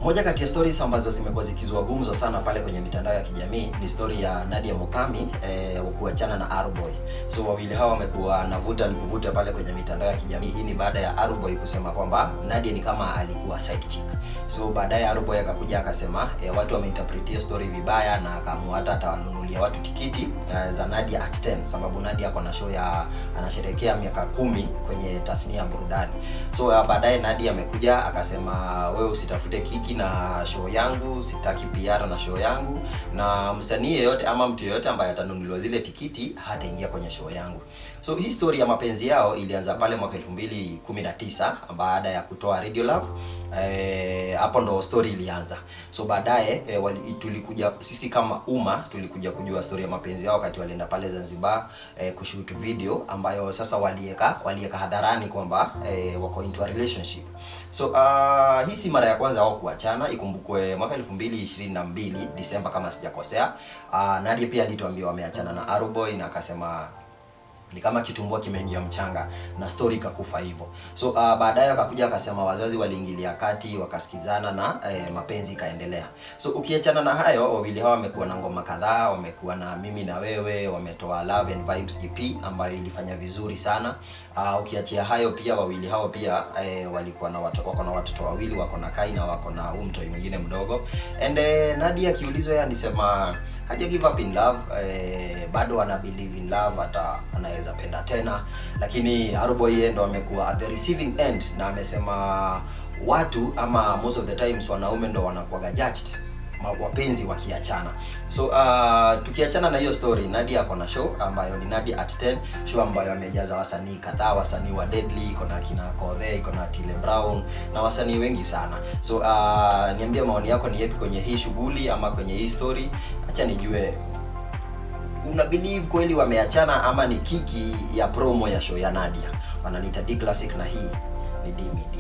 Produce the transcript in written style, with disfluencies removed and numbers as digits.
Moja kati ya stories ambazo zimekuwa zikizua gumzo sana pale kwenye mitandao ya kijamii ni story ya Nadia Mukami kuachana na Arrow Bwoy. So wawili hawa wamekuwa na vuta ni kuvute pale kwenye mitandao ya kijamii. Hii ni baada ya Arrow Bwoy kusema kwamba Nadia ni kama alikuwa side chick. So baadaye Arrow Bwoy akakuja akasema watu wameinterpret hiyo story vibaya na akaamua hata atawanunulia watu tikiti za Nadia at 10, sababu Nadia ako na show ya anasherehekea miaka 10 kwenye tasnia ya burudani. So baadaye Nadia amekuja akasema, "Wewe usitafute kiki na show yangu, sitaki PR na show yangu, na msanii yeyote ama mtu yeyote ambaye atanunuliwa zile tikiti hataingia kwenye show yangu." So hii story ya mapenzi yao ilianza pale mwaka 2019 baada ya kutoa Radio Love. Hapo ndo story ilianza. So baadaye tulikuja sisi kama umma tulikuja kujua story ya mapenzi yao wakati walienda pale Zanzibar kushoot video ambayo sasa walieka hadharani kwamba wako into a relationship. So hii si mara ya kwanza wao kuachana. Ikumbukwe mwaka 2022 Disemba kama sijakosea, Nadia pia alituambia wameachana na Arrow Bwoy na akasema ni kama kitumbua kimeingia mchanga na story ikakufa hivyo. So baadaye akakuja akasema wazazi waliingilia kati, wakasikizana na mapenzi ikaendelea. So ukiachana na hayo, wawili hawa wamekuwa na ngoma kadhaa, wamekuwa na Mimi na Wewe, wametoa Love and Vibes EP ambayo ilifanya vizuri sana. Ukiachia hayo pia wawili hao pia walikuwa na wako na watoto wawili, wako na Kai na wako na huyu mtoi mwingine mdogo. And Nadia akiulizwa, yeye alisema haja give up in love, bado ana believe in love, hata anaweza penda tena, lakini Arrow Bwoy yeye ndo amekuwa at the receiving end, na amesema watu ama most of the times wanaume ndo wanakuwaga judged wapenzi wakiachana. So tukiachana na hiyo story, Nadia ako na show ambayo ni Nadia at 10, show ambayo amejaza wasanii kadhaa, wasanii wa deadly, iko na kina Kothe, iko na Otile Brown na wasanii wengi sana. So niambie maoni yako ni yapi kwenye hii shughuli ama kwenye hii story. Acha nijue una believe kweli wameachana ama ni kiki ya promo ya show ya Nadia. Wananiita D Classic na hii ni D Media.